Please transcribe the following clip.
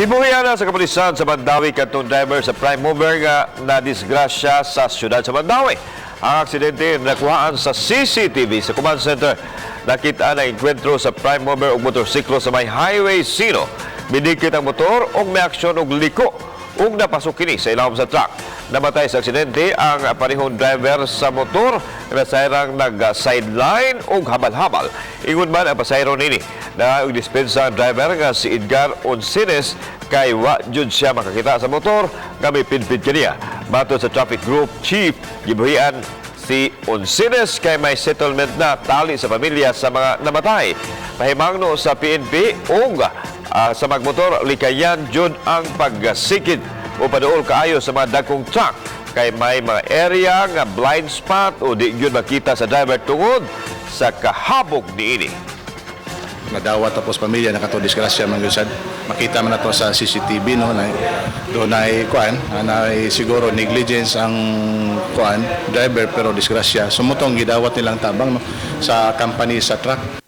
Gibuhian na sa kapulisan sa Mandaue katong driver sa prime mover nga nadisgrasya sa siyudad sa Mandaue. Ang aksidente nakuhaan sa CCTV sa command center. Nakita ang engkwentro sa prime mover ug motorsiklo sa may Highway 0. Midikit ang motor ug may aksyon og liko ug napasok kini sa ilawom sa truck. Namatay sa aksidente ang parehong driver sa motor nga sayrang nag-sideline ug habal-habal. Ingon man ang pasahero nini na og dispensa ang driver nga si Edgar Oncines kay wa jud siya makakita sa motor nga may pidpid kaniya. Matod sa traffic group chief, gibuhian si Oncines kay may settlement na tali sa pamilya sa mga namatay. Pahimangno sa PNP ug sa magmotor, likayan jud ang pagsikid o paduol kaayo sa mga dagkong truck kay may mga area nga blind spot o di gyud makita sa driver tungod sa kahabog niini. Nadawat tapos pamilya na kato disgrasya man gyud sad. Makita man nato sa CCTV, no, na do na kuan na siguro negligence ang kuan driver, pero disgrasya. So mao tong gidawat nilang tabang, no, sa company sa truck.